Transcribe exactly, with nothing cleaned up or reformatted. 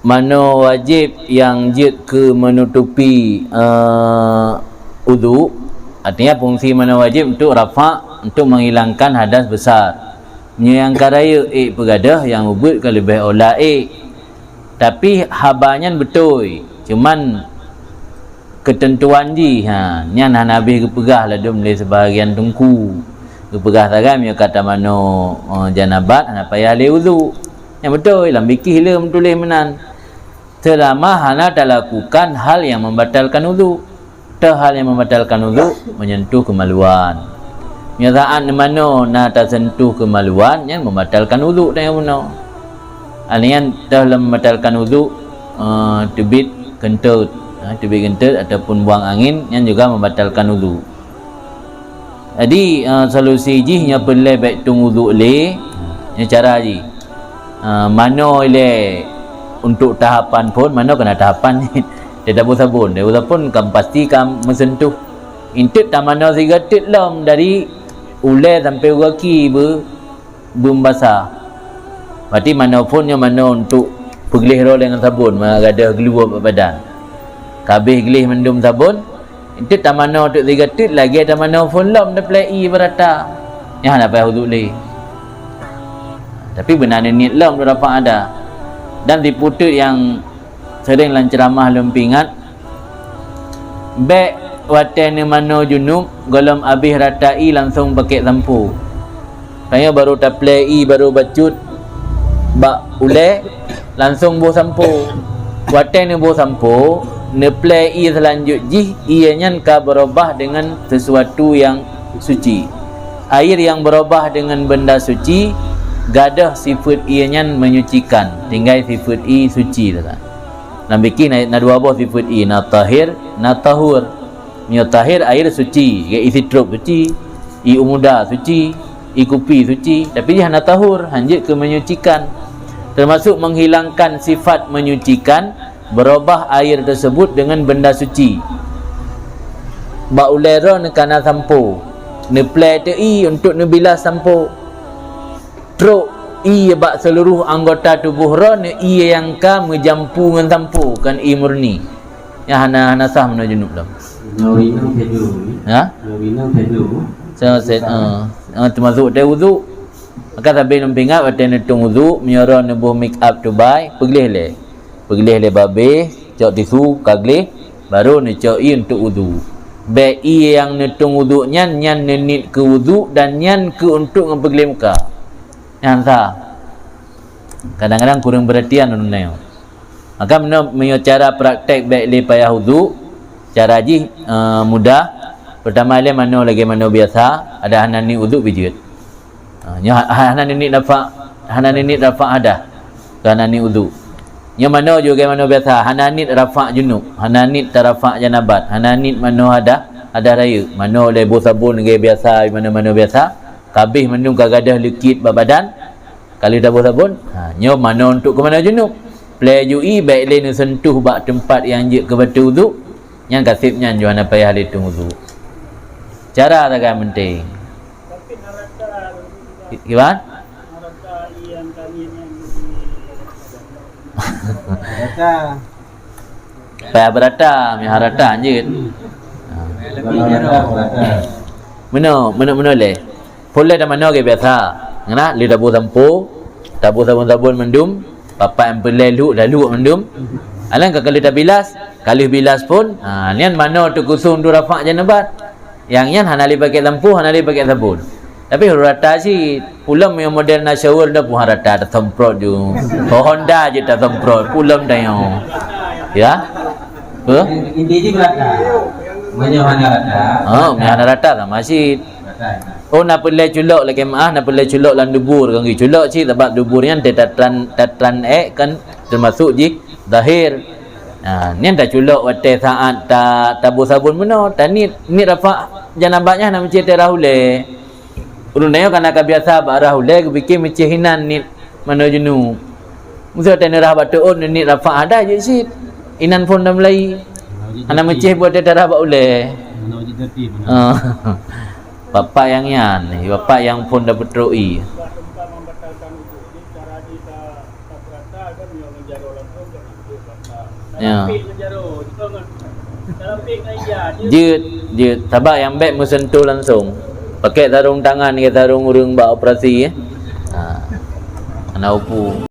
Manoe wajéb nyang jeuet keu meunutupi, eh, udhu, artinya fungsi manoe wajéb untuk rafa', untuk menghilangkan hadas besar. Meunyoe nyang ka rayeuk ék peugadôh, nyang ubit ka leubeh aula ék. Tapi haba nyan beutôi, cuman keuteuntuan jih, ha, nyan hana habéh geupeugah ladôm lé sibahagian teungku. Geupeugah sagai meunyoe ka tamanoe, eh, janabat, hana payah lé udhu. Nyan beutôi, lam fikih le meutuléh meunan. Seulama hana talakukan hal nyang membatalkan udhu. Teuh hal nyang membatalkan udhu, menyentuh kemaluan. Meunyoe saát neumanoe na tasentuh kemaluan, nyan membatalkan udhu tanyoe bunoe. Nyan teuh lom membatalkan udhu, eh, teubiet keuntot, eh, teubiet keuntot ataupun buang angén, nyan juga membatalkan udhu. Jadi, eh, solusi jih nyoe peureulée bék tueng udhu lé, nyoe cara jih. Eh, manoe ilée untuk tahapan phon, manoe keunan tahapan. Teutabôh sabon, teutabôh sabon kan pasti ka meusentuh. Enteuk tamanoe sigoe teuk lom dari ulée sampoe u gaki beu beum basah. Berarti manoe phon nyoe manoe untuk peugleh droe lé ngon sabon, mangat gadôh geuliwueb bak badan. Ka habéh gleh mandum sabon, enteuk tamanoe teuk sigoe teuk lagée tamanoe phon lom taplée ié beurata. Nyan hana payah udhu lé. Tapi beuna neuniet lom rafa' hadas. Dan sipeue teuk nyang seuréng lam ceuramah lôn peuingat, bék watée neumanoe junub, gohlom abéh rata ié langsong pakék sampo. Tanyoe barô taplée ié, barô bacut bak ulée, langsong boh sampo. Watée neuboh sampo, neuplée ié seulanjut jih, ié nyan ka beurubah deungon sesuatu nyang suci. Air nyang beurubah deungon benda suci, gadôh sifeuet ié nyan menyucikan, tinggai sifeuet ié suci sagai. Lam fikih na, na dua boh sifeuet ié, na tahir, na tahur. Meunyoe tahir, air suci, ié sitrop suci, ié umuda suci, ié kupi suci, tapi jih hana tahur, hanjeuet keu menyucikan. Termasuk menghilangkan sifat menyucikan, beurubah air tersebut dengan benda suci. Bak ulée droe neukana sampo, neuplée teuk ié untuk neubilas sampo. Trok ié bak seuluruh anggota tuboh droe neu ié nyang ka meujampu ngon sampo, kon ié murni. Nyan hana, hana sah meunoe junub lom. Nyoe inong tedu. Ha? Nyoe inong tedu. So, se-, eh, eh, teumasuk teuh udhu. Maka sabe lôn peuingat watée neutueng udhu, meunyoe droe neuboh make up tubai, peugleh lé. Peugleh lé babeh, cok tisu, ka gleh, barô neucok ié untuk udhu. Bék ié nyang neutueng udhu nyan, nyan neuniet keu udhu dan nyan keu untuk ngon peugleh muka. Nyan sah. Kadang-kadang kureueng peuratian ureuëng nyoe. Maka meunoe, meunyoe cara praktek bék lé payah udhu, cara jih, eh, mudah. Peurtama ilée manoe lagée manoe biasa, adak hana niet udhu beujeuet. Ha, nyoe ha-, hana niet rafa', hana niet rafa' hadas. Hana niet udhu. Nyoe manoe juga manoe biasa, hana niet rafa' junub, hana niet tarafa' janabat, hana niet manoe hadas, hadas rayeuk. Manoe lé boh sabon lagée biasa, manoe-manoe biasa. Ka abéh mandum ka gadôh likit bak badan, ka lheueh taboh sabon, ha, nyoe manoe untuk keu manoe junub. Plée ju ié bék lé neusentuh bak teumpat nyang jeuet keu bateue udhu, nyan ka seb nyan ju hana payah lé tueng udhu. Cara sagai penting. Ki-, kiban? Payah beurata, meuharata jeuet. Meunoe, meunoe, meunoe lé. Phon lé tamanoe lagée biasa. Ngon na, lheueh taboh sampo, taboh sabon-sabon mandum, papak nyang peureulée lhok, lalok mandum. Alan ka lheueh tabilas, ka lheueh bilas phon, ha, nyan manoe teukusong tu rafa' janabat. Nyang nyan hana lé pakék sampo, hana lé pakék sabon. Tapi rata cit, ulôn nyang model na shower dah buah rata tasemprot ju. Honda je tasemprot, ulôn dah nyoe. Ya? Huh? Inti jih rata. Meunyoe hana rata. Oh, meunyoe hana rata sama cit. Rata, rata. Oh, na peureulée culok lagée meuah, na peureulée culok lam dubur, kan culok cit, sabab dubur nyan tatran, tatran ék kan teumasuk jih zahir. Ha, nyan taculok watée saát ta-, taboh sabon meunoe, taniet, niet rafa' janabat nyan hana meucit teurah ulée. Ureuëng tanyoe kana ka biasa bak rah ulée geupike meucéh inan niet manoe junub. Meuseu watée neurah bak teuôt niet rafa' hadas jeuet cit. Inan phon dan meulayi. Hana meucéh buet teutarah bak ulée. Ah. Bapak nyang nyan, bapak nyang phon dan peutrok ié. Ya. Jeuet, jeuet. Sabab nyang bèk meuseuntuh langsung. Pakèk sarong tangan keu sarong ureueng bak operasi, eh. Ha. Hana upu.